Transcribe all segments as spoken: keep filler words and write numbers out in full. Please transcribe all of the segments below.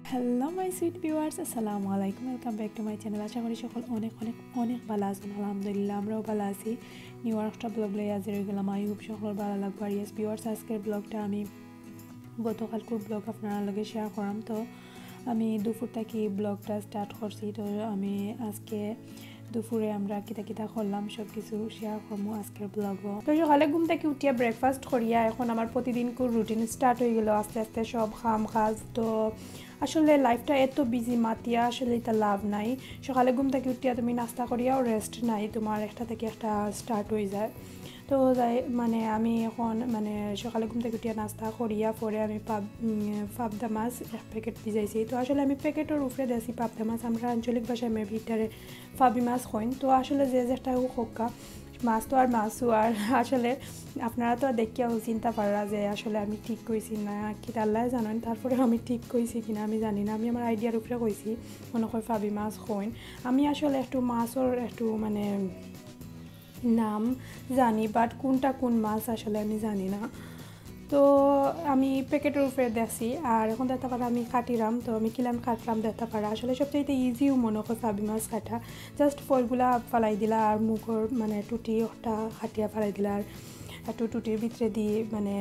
Hello my sweet viewers, আসসালামু আলাইকুম, welcome back to my channel। আশা করি সকল অনেক অনেক অনেক ভালা আছইন। আলহামদুলিল্লাহ, আমরাও ভালা আছি। নিউ আরকটা ব্লগ লইয়া হাজির অই গেলাম। I hope সকলর ভালা লাগবো। আর yes viewers, আজকের ব্লগটা আমি গতকালকুর ব্লগ আপনারার লগে শেয়ার করাম। তো আমি দুপুর থাকি ব্লগটা স্টার্ট করছি। তো আমি আজকে দুপুরে আমরা কিতা কিতা করলাম সব কিছু শেয়ার করমু আজকের ব্লগও। তো সকালে ঘুম থাকি উঠিয়া ব্রেকফাস্ট করিয়া এখন আমার প্রতিদিনকুর রুটিন স্টার্ট অই গেল আস্তে আস্তে সব কাম কাজ। তো আসলে লাইফটা এত বিজি মাতিয়া আসলে ইতা লাভ নাই। সকালে ঘুম থাকি উঠিয়া তুমি নাস্তা করিয়াও রেস্ট নাই, তুমার একটা থাকি একটা স্টার্ট অই যায়। তো যাই মানে আমি এখন মানে সকালে ঘুম থাকি উঠিয়া নাস্তা করিয়া পরে আমি পাব-, উম, পাবদা মাছ এক প্যাকেট ভিজাইছি। তো আসলে আমি প্যাকেটর উপরে দেছি পাবদা মাছ, আমরা আঞ্চলিক ভাষায় maybe ইটারে পাবি মাছ কইন। তো আসলে যে যেটা হোক হোক্কা, মাছ তো আর মাছও। আর আসলে আপনারা তো দেখিয়াও চিনতা পাররা যে আসলে আমি ঠিক কইছি না কিতা, আল্লায় জানইন। তারপরে আমি ঠিক কইছি কিনা আমি জানি না, আমি আমার আইডিয়ার উপরে কইছি, মনে কয় পাবি মাছ কইন। আমি আসলে একটু মাছর একটু মানে নাম জানি, but কোনটা কোন মাছ আসলে আমি জানি না। তো আমি প্যাকেটর উপরে দেখছি, আর এখন দেখতা পাররা আমি কাটিরাম। তো আমি কিলান কাটরাম দেখতা পাররা। আসলে সবচাইতে ইজিও মনে কয় পাবি মাছ কাটা, জাস্ট ফলগুলা ফালাই দিলা আর মুখর মানে টুটি ওটা কাটিয়া ফালাই দিলা, আর একটু টুটির ভিতরে দি মানে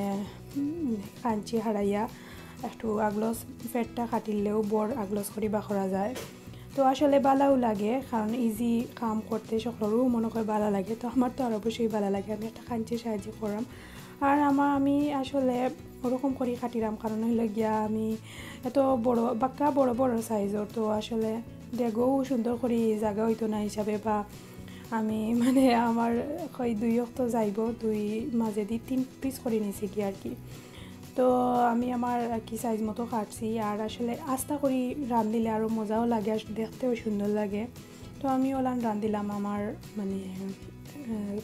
উম, কাঞ্চি হারাইয়া একটু আগলস ফেটটা কাটিলেও বড় আগলস করি বাখরা যায়। তো আসলে ভালাও লাগে, কারণ ইজি কাম করতে সকলরও মনে কয় ভালা লাগে। তো আমার তো আর অবশ্যই ভালা লাগে। আমি একটা কাঞ্চির সাহায্যে করাম। আর আমার, আমি আসলে ওরকম করি কাটিরাম, কারণ অইল গিয়া আমি এত বড় বাক্কা বড় বড় সাইজর, তো আসলে দেখও সুন্দর করি জাগা অইতো না হিসাবে, বা আমি মানে আমার কই দুই অক্ত যাইব, দুই মাঝেদি তিন পিস করি নিছি কি আর কি। তো আমি আমার আর কি সাইজ মতো কাটছি। আর আসলে আস্তা করি রান্ধিলে আরও মজাও লাগে, আর দেখতেও সুন্দর লাগে। তো আমি ওলান রান্ধিলাম আমার মানে আহ,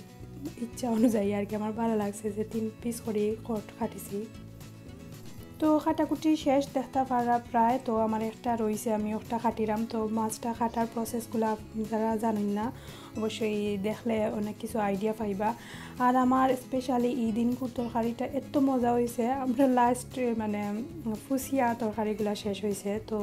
ইচ্ছা অনুযায়ী আর কি। আমার ভালা লাগছে যে তিন পিস করি কট কাটিছি। তো কাটাকুটি শেষ দেখতা পাররা প্রায়। তো আমার একটা রইছে, আমি ওটা কাটিরাম। তো মাছটা কাটার প্রসেসগুলা যারা জানইন না, অবশ্যই দেখলে অনেক কিছু আইডিয়া পাইবা। আর আমার স্পেশালি ই দিনকুর তরকারিটা এত মজা অইছে, আমরা লাস্ট মানে ফুসিয়া তরকারিগুলা শেষ অইছে। তো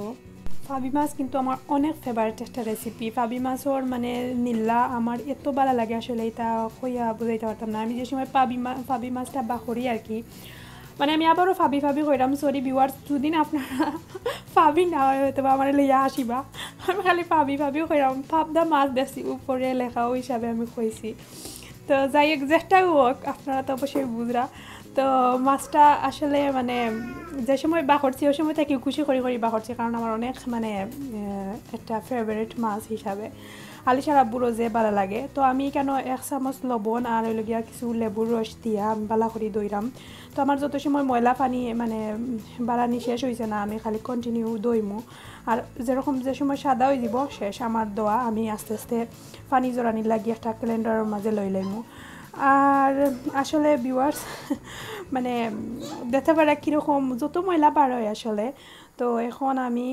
পাবি মাছ কিন্তু আমার অনেক ফেভারিট একটা রেসিপি। পাবি মাছর মানে নিল্লা আমার এত ভালা লাগে, আসলে ইতা কইয়া বুঝাইতা পারতাম না। আমি যে সময় পাবি মা-, পাবি মাছটা বাখরি আর কি, মানে আমি আবারও পাবি পাবি কইরাম, সরি ভিউয়ার্স, যদি না আপনারা পাবি না অয় হয়তো বা আমারে লইয়া আসিবা। আমি খালি পাবি পাবি কইরাম, পাবদা মাছ দেখছি উপরে লেখাও হিসাবে আমি কইছি। তো যাই হোক, যেটাও হোক, আপনারা তো অবশ্যই বুঝরা। তো মাছটা আসলে মানে যে সময় বাখরছি, ওই সময় থাকি খুশি করি করি বাখরছি, কারণ আমার অনেক মানে আহ, একটা ফেভারিট মাছ হিসাবে আলিশার আব্বুরও যে ভালা লাগে। তো আমি কেন এক চামচ লবণ আর অইল গিয়া কিছু লেবুর রস দিয়া আমি ভালা করি ধইরাম। তো আমার যত সময় ময়লা পানি মানে উম, বাড়ানি শেষ অইছে না, আমি খালি কন্টিনিউ ধইমু। আর যেরকম যে সময় সাদা অই দিব শেষ আমার ধোয়া, আমি আস্তে আস্তে পানি জড়ানির লাগি একটা ক্যালেন্ডারর মাঝে লই লাইমু। আর আসলে ভিউয়ার্স মানে উম, দেখতে পারা কীরকম যত ময়লা বার হয় আসলে। তো এখন আমি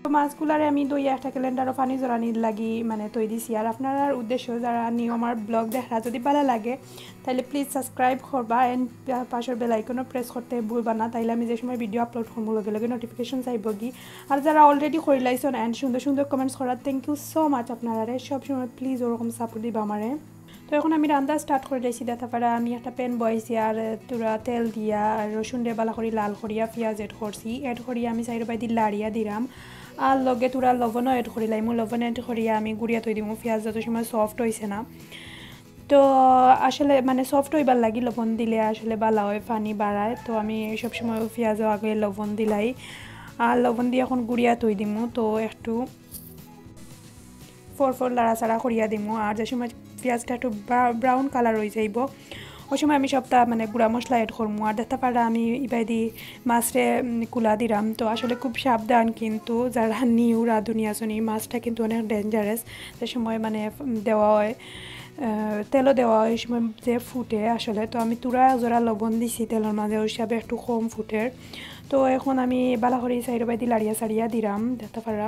তো মাছগুলারে আমি ধইয়া একটা ক্যালেন্ডারও পানি জড়ানির লাগি মানে তৈ দিছি। আর আপনারার উদ্দেশ্য যারা নিউ আমার ব্লগ দেখরা যদি ভালা লাগে, তাহলে প্লিজ সাবস্ক্রাইব করবা and পাশের বেল আইকনও প্রেস করতে ভুলবা না, তাইলে আমি যে সময় ভিডিও আপলোড করবো লগে লগে নোটিফিকেশন যাইব কি। আর যারা অলরেডি করিলাইছন and সুন্দর সুন্দর কমেন্টস করার, থ্যাংক ইউ সো মাচ আপনারারে। সবসময় প্লিজ ওরকম সাপোর্ট দিবা আমারে। তো এখন আমি রান্না স্টার্ট করি লাইছি। দেখতা পারা আমি একটা প্যান বইছি আর থুড়া তেল দিয়া আর রসুনরে ভালা করি লাল করিয়া পিয়াজ অ্যাড করছি। অ্যাড করি আমি চাইরোবায়দি লাড়িয়া দিরাম। আর লগে থুড়া লবণও অ্যাড করি লাইমু। লবণ অ্যাড করিয়া আমি গুড়িয়া থই দিমু। পিয়াজ যত সময় সফট অইছে না, তো আসলে মানে সফট অইবার লাগি লবণ দিলে আসলে ভালা হয়, পানি বাড়ায়। তো আমি সবসময় পিয়াজও আগে লবণ দিলাই। আর লবণ দিয়া এখন গুড়িয়া থই দিমু। তো একটু ফর ফর লাড়াচাড়া করিয়া দিমু। আর যে সময় পিয়াজটা একটু ব্রা-, ব্রাউন কালার অই যাইব, ওই সময় আমি সবটা মানে গুঁড়া মশলা অ্যাড করমু। আর দেখতা পারা আমি ইবায়দি মাছরে উম, কুলা দিরাম। তো আসলে খুব সাবধান, কিন্তু যারা নিউ রাঁধুনি আছন, এই মাছটা কিন্তু অনেক ডেঞ্জারাস। যে সময় মানে উম, দেওয়া হয় আহ, তেলও দেওয়া হয়, ওই সময় যে ফুটে আসলে। তো আমি থুড়া জরা লবণ দিছি তেলর মাঝে, ওই হিসাবে একটু কম ফুটের। তো এখন আমি ভালা করি চাইরোবায়দি লাড়িয়া চাড়িয়া দিরাম, দেখতা পারা।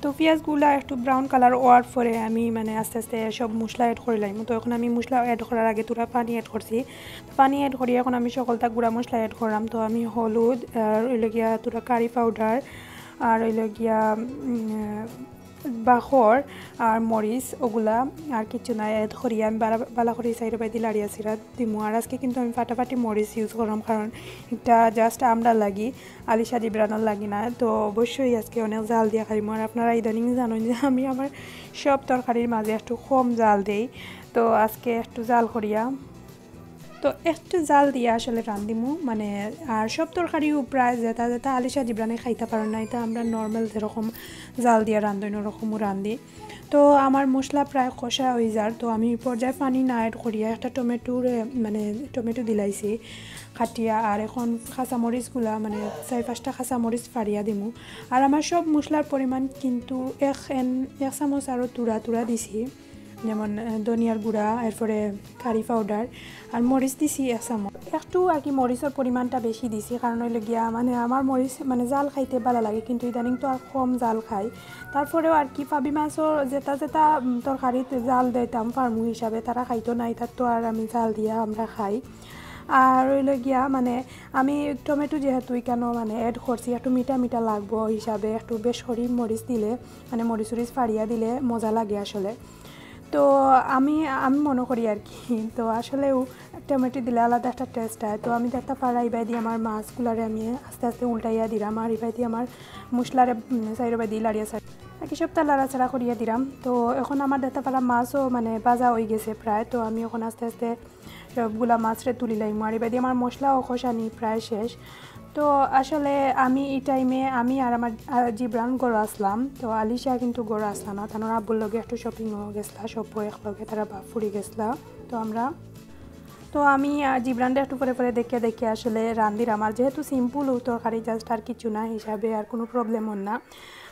তো পিঁয়াজগুলা একটু ব্রাউন কালার অওয়ার পরে আমি মানে আস্তে আস্তে সব মশলা অ্যাড করি লাইমু। তো এখন আমি মশলা অ্যাড করার আগে থুড়া পানি অ্যাড করছি। তো পানি অ্যাড করি এখন আমি সকলতা গুঁড়া মশলা অ্যাড করাম। তো আমি হলুদ আর অইলো গিয়া থুড়া কারি পাউডার আর অইলো গিয়া, উম, বাখর আর মরিচ ওগুলা আর কিচ্ছু নাই অ্যাড করি আমি বালা, বালা করি সাইডো বাইদি লাড়িয়া সিরা দিমু। আর আজকে কিন্তু আমি ফাটাফাটি মরিচ ইউজ করলাম, কারণ এটা জাস্ট আমরা লাগি, আলিশা জিবরানোর লাগি না। তো অবশ্যই আজকে অনেক জাল দিয়া খাইমু। আর আপনারা ইদানিং জানেন যে আমি আমার সব তরকারির মাঝে একটু কম জাল দেই, তো আজকে একটু জাল করিয়া, তো একটু জাল দিয়া আসলে রান্ধিমু। মানে, আর সব তরকারিও প্রায় যেটা যেটা আলিশা জিবরানে খাইতা পারইন না, এটা আমরা নর্মাল যেরকম জাল দিয়া রান্ধইন ওরকমও রান্ধি। তো আমার মশলা প্রায় কষা অই যার, তো আমি এই পর্যায়ে পানি না অ্যাড করিয়া একটা টমেটোরে, মানে, টমেটো দিলাইছি কাটিয়া। আর এখন কাঁচামরিচগুলা, মানে, চারি পাঁচটা কাঁচামরিচ ফাড়িয়া দিমু। আর আমার সব মশলার পরিমাণ কিন্তু এক এন-, এক চামচ আরও থুড়া থুড়া দিছি, যেমন, আহ, ধনিয়ার গুঁড়া, এরপরে কারি পাউডার আর মরিচ দিছি এক চামচ। একটু আর কি মরিচর পরিমাণটা বেশি দিছি, কারণ অইলো গিয়া মানে আমার মরিচ মানে জাল খাইতে বালা লাগে, কিন্তু ইদানিং তো আর কম জাল খাই। তারপরেও আর কি পাবি মাছও যেটা যেটা, উম, তরকারিত জাল দিতাম পারমু হিসাবে, তারা খাইতো না, ইতার তো আর আমি জাল দিয়া আমরা খাই। আর অইলো গিয়া মানে আমি টমেটো যেহেতু ইকানো মানে অ্যাড করছি, একটু মিঠা মিঠা লাগবো হিসাবে একটু বেশ করি মরিচ দিলে, মানে মরিচ উরিচ ফাড়িয়া দিলে মজা লাগে আসলে। তো আমি, আমি মনে করি আর কি। তো আসলেও টমেটো দিলে আলাদা একটা টেস্ট হয়। তো আমি দেখতা পারা ইবাদি আমার মাছগুলারে আমি আস্তে আস্তে উল্টাইয়া দিলাম, আর ইবাদি আমার মশলারে, উম, সাইডো বাদি লাড়িয়া সাইড আর কি সবটা লাড়াচাড়া করিয়া দিলাম। তো এখন আমার দেখতা পারা মাছও মানে ভাজা অই গেছে প্রায়। তো আমি এখন আস্তে আস্তে সবগুলা মাছরে তুলি লাইমু। আর ইবাদি আমার মশলাও কষানি প্রায় শেষ। তো আসলে আমি এই টাইমে আমি আর আমার, আহ, জিবরান ঘরো আসলাম। তো আলিশা কিন্তু ঘরো আসলা না, তানোর আব্বুর লগে একটু শপিংও গেছলা, সব একলগে তারা বাফুড়ি গেছলা। তো আমরা, তো আমি, আহ, জিবরানরে একটু পরে পরে দেখে দেখে আসলে রান্ধিরাম। আর যেহেতু সিম্পল তরকারি, জাস্ট আর কিছু না হিসাবে আর কোনো প্রবলেম অর না।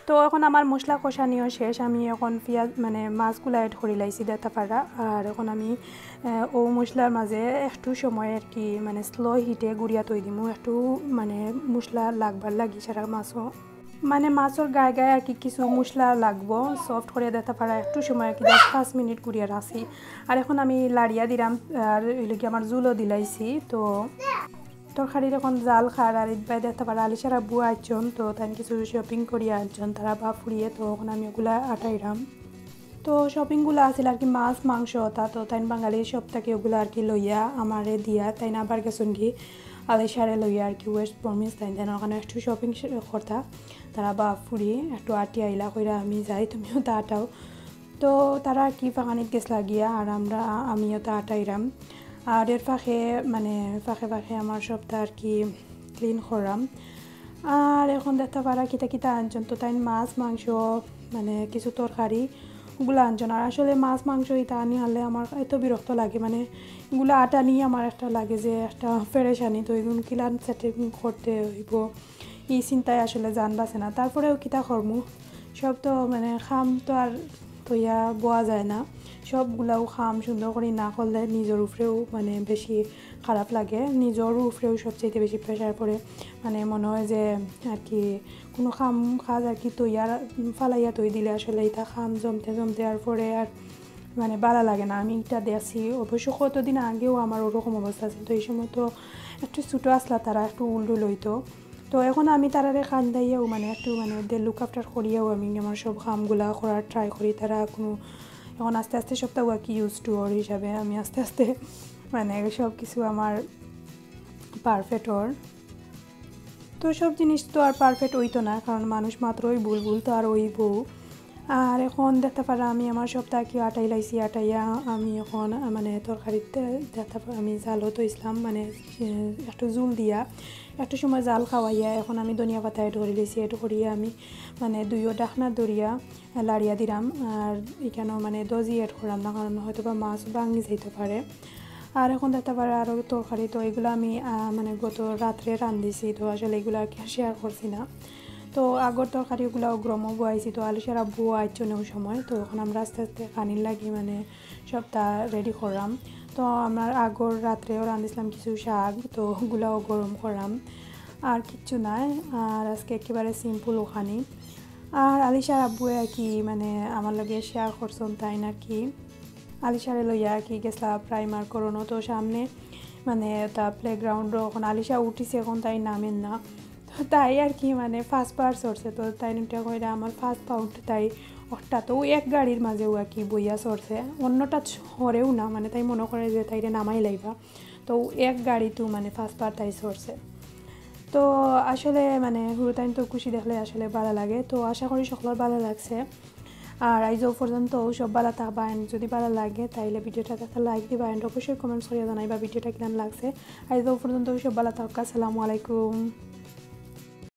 তো এখন আমার মশলা কষানিও শেষ, আমি এখন পিঁয়াজ মানে মাছগুলা অ্যাড করি লাইছি দেখতা পারা। আর এখন আমি, আহ, ও মশলার মাঝে একটু সময় আর কি মানে স্লো হিটে গুড়িয়া থই দিমু, একটু মানে মশলা লাগবার লাগি সারা মাছও। মানে মাছর গায়ে গায়ে আর কি কিছু মশলা লাগবো সফট করিয়া দেখতা পারা, একটু সময় আর কি দশ পাঁচ মিনিট গুড়িয়া রাখছি। আর এখন আমি লাড়িয়া দিলাম, আর অইলো কি আমার ঝুলও দিলাইছি। তো তরকারির এখন জাল খার, আর ইবাদি দেখতা পারা আলিশার আব্বু আইছন, তো তাইন কিছু শপিং করিয়া আনছন তারা বাফুড়িয়ে। তো এখন আমি ওগুলা আটাইরাম। তো শপিংগুলা আছিল আর কি মাছ মাংস ওটা, তো তাইন বাঙালি শপ থাকি ওগুলা আর কি লইয়া আমারে দিয়া তাইন আবার গেছন কি আলিশারে লইয়া আর কি ওয়েস্ট প্রমিস তাইন তাইন ওখানো একটু শপিং করতা। তারা বাফুড়ি একটু আটি আইলা কইরা আমি যাই, তুমিও তা আটাও। তো তারা আর কি ফাঁকানিত গেছলা গিয়া, আর আমরা, আমিও তা আটাইরাম। আর এর ফাঁকে মানে ফাঁকে ফাঁকে আমার শপটা আর কি ক্লিন করাম। আর এখন দেখতা পারা কিতা কিতা আনছন, তো তাইন মাছ মাংস মানে কিছু তরকারি ওগুলা আনছন। আর আসলে মাছ মাংস ইতা আনি হারলে আমার এত বিরক্ত লাগে, মানে এগুলা আটানি আমার একটা লাগে যে একটা পেরেশানি, তো এগুন কিলান সেটিং করতে অইবো, ই চিন্তায় আসলে জান বাঁচে না। তারপরেও কিতা করমু, সব তো মানে কাম তো আর থইয়া বওয়া যায় না, সবগুলাও কাম সুন্দর করি না করলে নিজর উপরেও মানে বেশি খারাপ লাগে, নিজর উপরেও সবচাইতে বেশি প্রেশার পড়ে। মানে মনে হয় যে আর কি কোনো কাম কাজ আর কি থইয়া ফালাইয়া থই দিলে আসলে ইতা কাম জমতে জমতে আর পরে আর মানে বালা লাগে না। আমি ইটা দেখছি অবশ্য কতদিন আগেও আমার ওরকম অবস্থা আছিল, তো এই সময় তো একটু ছোটো আসলা তারা একটু উল্ডুল অইতো। তো এখন আমি তারারে কান্দাইয়াও মানে একটু মানে দে লুক আফটার করিয়াও আমি আমার সব কামগুলা করার ট্রাই করি। তারা কোনো এখন আস্তে আস্তে সবটা work used to অর হিসাবে আমি আস্তে আস্তে মানে সব কিছু আমার পারফেক্ট অর। তো সব জিনিস তো আর পারফেক্ট অইতো না, কারণ মানুষ মাত্রই ভুল, ভুল তো আর অইবো। আর এখন দেখতা পারা আমি আমার সবটা কি আটাই লাইছি, আটাইয়া আমি এখন, আহ, মানে তরকারিতে দেখতা পারা আমি জালও থইছলাম, মানে, আহ, একটু ঝুল দিয়া একটু সময় জাল খাওয়াইয়া এখন আমি ধনিয়া পাতা অ্যাড করি লাইছি। অ্যাড করিয়া আমি মানে দুইও ঢাকনা ধরিয়া লাড়িয়া দিলাম। আর এখানেও মানে দজি অ্যাড করাম না, কারণ হয়তো বা মাছ ভাঙি যাইতে পারে। আর এখন দেখতা পারা আরও তরকারি, তো এগুলা আমি, আহ, মানে গত রাত্রে রান্ধিছি, তো আসলে এগুলা আর কি শেয়ার করছি না। তো আগর তরকারি ওগুলাও গরমও বওয়াইছি, তো আলিশার আব্বু আইছন ওই সময়, তো এখন আমরা আস্তে আস্তে পানির লাগি মানে সবটা রেডি করলাম। তো আমরা আগর রাত্রেও রান্ধিছিলাম কিছু শাক, তো ওগুলাও গরম করলাম, আর কিচ্ছু নাই। আর আজকে একেবারে সিম্পল ওখানে। আর আলিশার আব্বুয়ে আর কি মানে আমার লগে শেয়ার করছইন তাইন আর কি। আলিশারে লইয়া আর কি গেছলা প্রাইমার করানো, তো সামনে মানে ওটা প্লেগ্রাউন্ড, অখন আলিশা উঠিছে, অখন তাই নামের না। তো তাই আর কি মানে ফার্স্ট পাওয়ার চড়ছে, তো তাই নিটা কইরা আমার ফার্স্ট পাওয়ার তাই অটা তো এক গাড়ির মাঝেউ আর কি বইয়া চড়ছে, অন্যটা হরেও না, মানে তাই মনে করে যে তাইরে নামাই লাইবা। তো এক গাড়িত মানে ফার্স্ট পাওয়ার তাই চড়ছে। তো আসলে মানে হুরুতাইন্তর খুশি দেখলে আসলে ভালা লাগে। তো আশা করি সকলর ভালা লাগছে। আর আইজ অউ পর্যন্ত সব ভালা থাকবা, and যদি ভালা লাগে তাইলে ভিডিওটা একটা লাইক দিবা, and অবশ্যই কমেন্টস করিয়া জানাইবা ভিডিওটা কিলান লাগছে। আইজ অউ পর্যন্ত সব ভালা থাকবা, আসসালামু আলাইকুম।